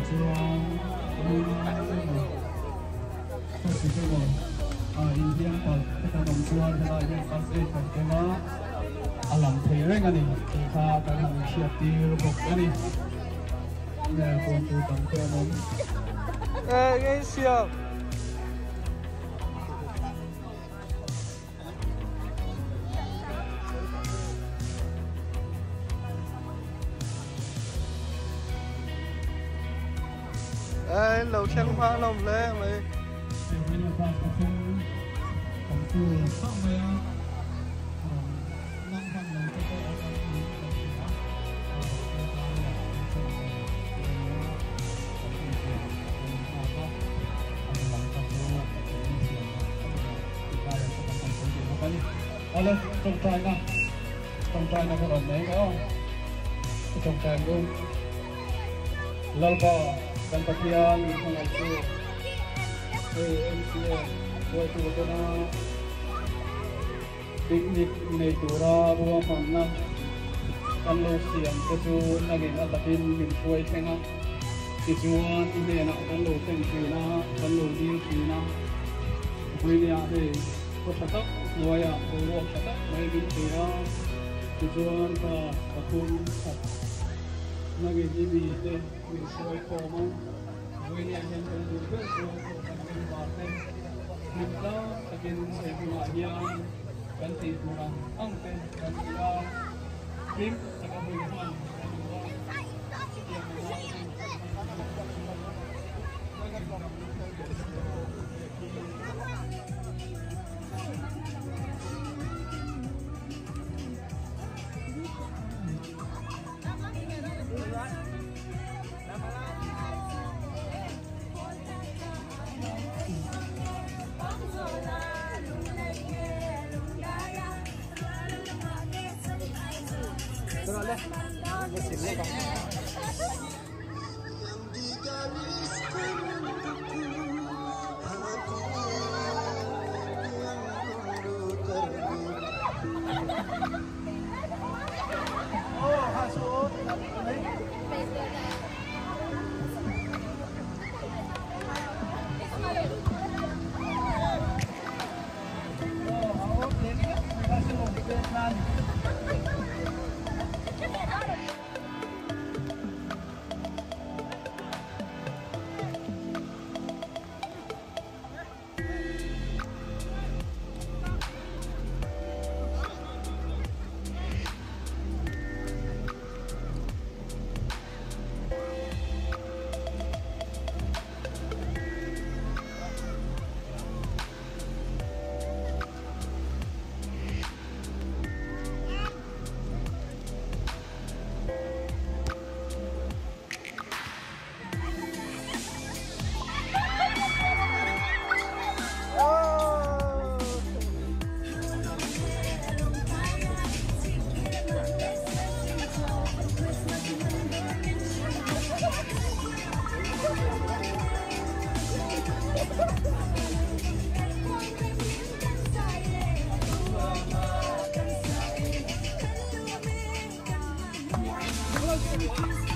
Tichuan lum emaw khawsik emaw ah inhliam palh te kan awm chuan helai hian first aid kan keng a, a lang thei reng a ni tih kha kan han hriat tir bawk a ni. Nge puan tur dang te an awm. Ngei siam. Lo thleng hma hlawm hle mai. Awle tawngtaina tawngtaina ka rawn nei mai aw ka tawngtai ang u Lalpa kan Pathian min hmangaih chu hei MCA buaitu tena picnic nei tura ruahmanna kan lo siam te chu nangin a takin min hruai thleng a tichuan i hnenah kan lo thlen thin a kan lo dil thin a Vawinia hei khaw tha tak hnuaiah boruak tha tak mai min pe a tichuan class pathum khat nangin i mi te min hruai khawm a Vawinia hian kan duh ber chu kan member te hlim tlang takin he hunah hian kan tih tur ang ang te kan ti a, hlim taka hun hman kan duh a, chutiang anga hun kan hman chu.